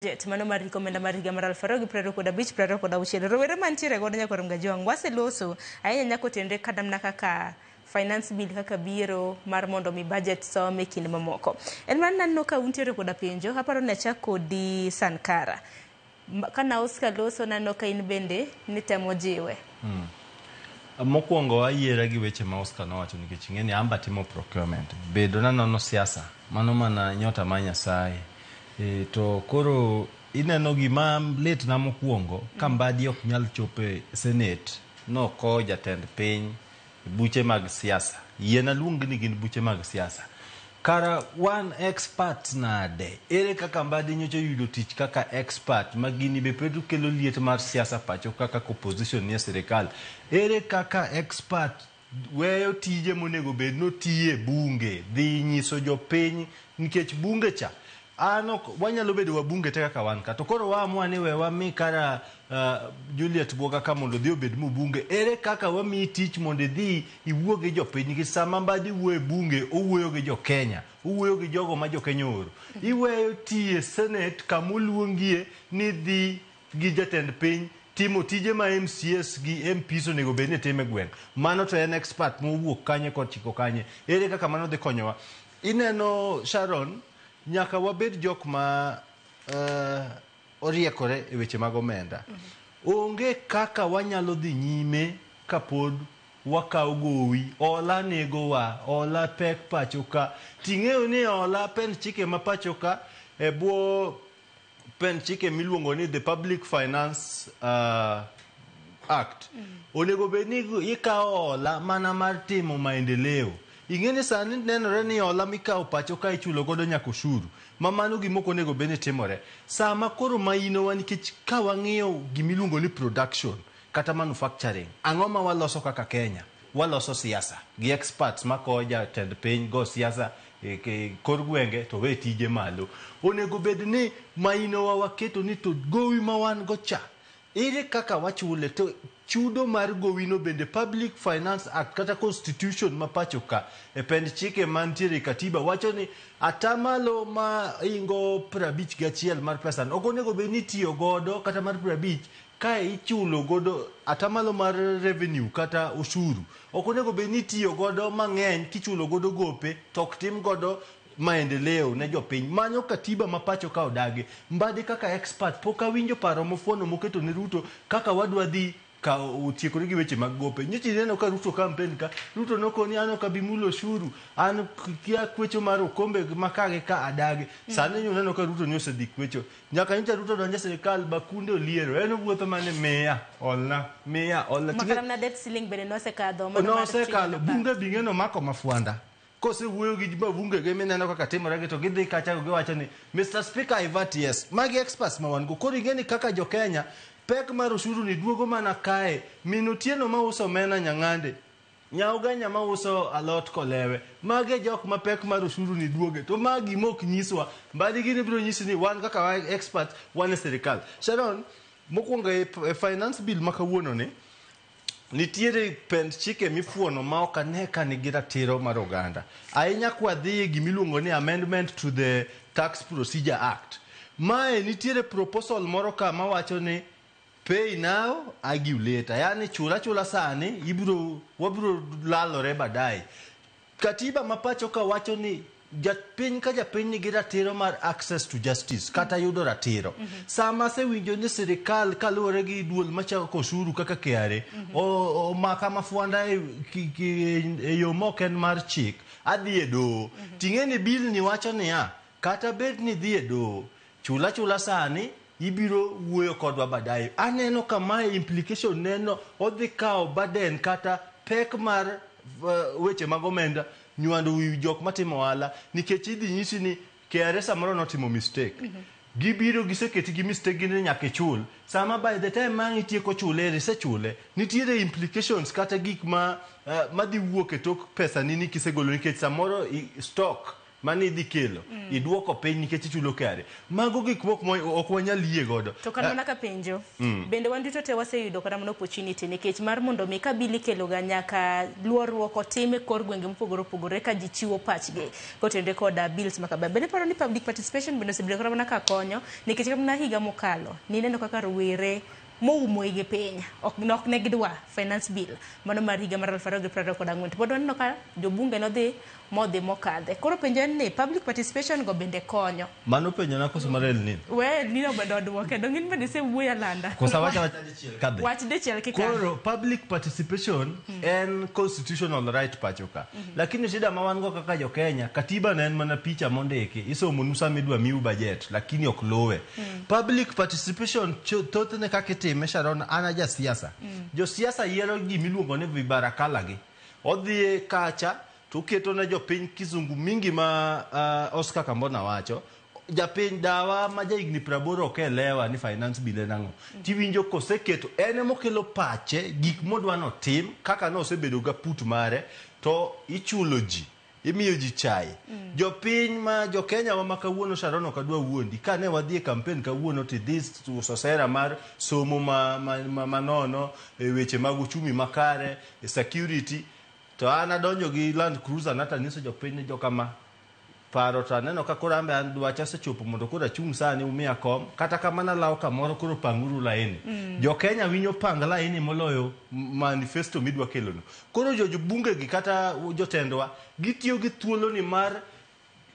Budget mano mar hik omenda mar higa mar 2025-2026. Rowere mantiere godo nyakwar Mgajwang' waseloso ahinya nyaka otenre kata mana kaka finance bill kaka biro mar mondo mi budget som e kinde mamoko. En mana naneno ka untiere koda penjo, aparo ni achak kodi Sankara. Kana Oscar loso naneno ka in bende nitemo jiwe. Mokwongo ayiera gi weche ma Oscar nowacho nikech ing'e ni amba timo procurement. Bedo nanono siasa, mano mana nyota mar Nyasaye. E, to koro ineno gima litna mokwongo ka Mbadi ok nyal chopo e Senate nokowo jatend piny e buche mag siasa. Yiena luong ni gin buche mag siasa. Kara wan experts nade? Ere kaka Mbadi nyocha oyudo tich kaka expert ma gini be pod kelo liet mar siasa pacho kaka opposition nie sirikal? Ere kaka expert weyo tije monego bed notiye e bunge dhi nyiso jopiny nikech bunge cha an ok wanyalo bedo wabunge te kaka wan ka to koro waamua ni we wami kara Juliet Bwoga ka mondo odhi obed mbunge ere kaka wamiyi tich mondo idhi iwuo gi jopiny nikech sama Mbadi wuoyo e bunge owuoyo gi jokenya owuoyo gi jogo ma jokenya ooro iweyo tiye senate kama oluongie ni dhi gi jatend piny timo tije ma MCAs gi MPs onego bed ni timo e gweng'. Mano to en expert mowuok kanye kod chiko kanye. Ere kaka mano dhi konyowa? Ineno Sharon, nyaka wabed jok ma oriekore e weche mag omenda. Onge kaka wanyalo dhi nyime kapod wakawo gowi, hola negowa, hola pek pacho ka. Ting'eyo ni hola pend chike ma pacho ka e bwo pend chike miluongo ni the Public Finance Act. Onego bed ni ikawo hola mana mar timo maendeleo. Ing'e ni sani nenore ni hola mikawo pacho ka ichulo godo nyaka ushuru. Ma mano gima ok onego bed ni timore. Sama koro mainowa nikech ka wang'iyo gimiluongo ni production kata manufacturing, ang'o ma waloso kaka Kenya? Waloso siasa gi experts makowo jatend piny go siasa e kor gwenge to we tije malo. Onego bed ni mainowa waketo ni to gowi ma wan go cha ere kaka wachule to chudo mar gowino bende Public Finance Act kata Constitution ma pacho ka e pend chike mantiere e katiba wacho ni atamalo ma ingo 51 mar pesa ok onego bed ni itiyo godo kata mar 50 ka ichulo godo atamalo mar revenue kata ushuru ok onego bed ni itiyo godo mang'eny kichulo godo gope to ok tim godo maendeleo ne jopiny. Mano katiba ma pacho ka odagi. Mbadi kaka expert pok awinjo paro mofuono moketo ne Ruto kaka wadwa dhi ka otiekore gi weche mag gope. Nyocha ineno ka Ruto campaign ka, Ruto nokoni an ok abi mulo ushuru, an kia kwecho mar okombe ma ka gi ka adagi. Sani uneno ka Ruto ni osedhi kwecho. Nyaka nyocha Ruto donjo e sirikal bakunde oliero. En owuotho mana ni miya, olna, miya, olna. Makata mana debt ceiling bende nosekadho. Mano mar Nosekalo, trillion apar. bunge bing'e nomako mafwanda. Kosewuoyo gi mabunge gi mineno kaka timore gi to gidhi kacha giwacho ni Mr. Speaker I vote yes. Magi experts ma wan go. Koro ing'e ni kaka jo Kenya pek mar ushuru ni duogo mana kae. Min Otieno ma uso omena Nyang'ande, Nyaugenya ma uso alot Kolewe. Magi e jok ma pek mar ushuru ni duoge. To ma gima ok nyiswa. Mbadi gini biro nyisi ni wan kaka wa experts wan e sirikal. Sharon, mokwongo e finance bill ma kawuono ni, nitiere pend chike mifuono ma ok ane ka nigi ratiro mar oganda. Ahinya kwadhi e gimiluongo ni amendment to the Tax Procedure Act. Mae nitiere proposal moro ka mawacho ni pay now, argue later. Yani chula chula sani, ibiro, wabiro lalore baadaye. Katiba ma pacho ka wacho ni japiny ka japiny nigi ratiro mar access to justice kata yudo ratiro. Sama asewinjo ni sirikal kaluwore gi duol machako osuru kaka KRA omaka mafwanda e yo mok en mar chik, adhi e doho. Ting'e ni bill ni wacho niya, kata bed ni idhi e doho, chula chula sani, ibiro wuoyo kodwa baadaye. Aneno ka mae implication neno odhi kawo burden kata pek mar weche mag omenda nywando wi jok matimo ohala nikech idhi nyisi ni KRA samoro notimo mistake. Gibiro giseketi gi mistake gini nyaka ichul. Sama by the time ma itieko chule isechule, nitiere implications kata gik ma madhi wuok e tok pesa ni ni kisegolo nikech samoro stock mane idhi kelo iduoko piny nikech ichulo KRA. Mago gik mok ok wanyal yie godo. To kata mana ka penjo, bende wan duto te waseyudo kata mana opportunity nikech mar mondo mi ka bill ikelo ga nyaka luorruok otim e kor gwenge mopogore opogore ka ji chiwo pachgi kotenore koda bills ma kama. Bende iparo ni public participation bende osebedo kata mana ka konyo nikech kata mana higa mokalo nineno kaka rowere moumo igi piny ok ne gidwa finance bill mano mar higa mar 2024. To pod waneno ka jobunge nodhi modhi mokadhe. Koro penjo en ni public participation go bende konyo. Mano penjo na koso mar El Nino? We El Nino bende oduoke. Dong' in bende isewuoyo alanda. Koso awacho awacha dichiel kadhi. Wach dichiel kikadho. Koro public participation en constitutional right pacho ka. Lakini shida ma wan go kaka jo Kenya, katiba ne en mana picha mondiki, isomonu sama idwa miu budget, lakini ok luwe. Public participation thothne kaka itime Sharon, an a jasiasa. Josiasa yiero gimiluongo ni vibarakala gi. Odhi kacha to oketo ne jopiny kizungu mingi ma Oscar Kambona wacho. Japiny dawa ma jahigni 80 ok elewa ni finance bill en ang'o. Tiwinjo koseketo en emokelo pache gik modwa notim kaka nosebedo ga put mare to ichulo ji. Imiyo ji chai. Jopiny ma jo Kenya wa ma kawuono Sharon ok adwa wuondi. Kane wadhi e campaign kawuono to idhi uso sera mar somo ma nono, e weche mag uchumi makare, e security. To an adonjo gi Land Cruiser na tanyiso jopiny ni jokama paro to aneno ka koro ambe an dwacha osechopo mondo koro achung' sani umiya kom kata kamano alawo kamoro koro panguru laini. Jo Kenya winjo pang laini moloyo manifesto midwa kelono. Koro jobunge gi kata jotendwa gitiyo gi thuolo ni mar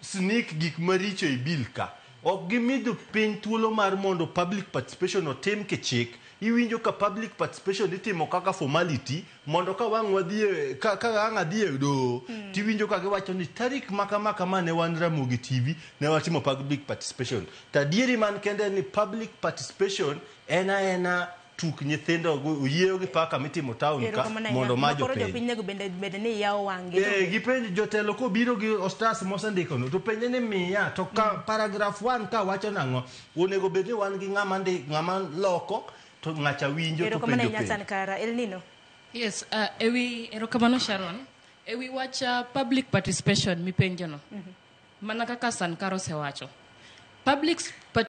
sneak gik maricho e bill ka. Ok gimi jopiny thuolo mar mondo public participation otim kichik. Iwinjo ka public participation itimo kaka formality mondo ka wang' wadhi ka ang' adhi e doho tiwinjo ka giwacho ni tarik ma kama kama ne wan Ramogi TV ne watimo public participation. To adieri man kende en ni public participation en aena tuk nyithindo oyieyo gi paka mitimo town ka Erokamano ahinya. mondo ma Ma koro jopiny. jopiny nego bende bed ni yawo wang'gi. Gipenjo jotelo kobiro gi ostas mosendikono to penje ni miya to ka paragraph 1 ka wacho nang'o onego bed ni wan gi ng'ama ndi ng'ama loko to ng'acha winjo to Erokamano penjo ahinya penjo. Sankara. El Nino. Yes, ewi erokamano Sharon. Ewi wach public participation mipenjono. Mana kaka Sankara osewacho. Public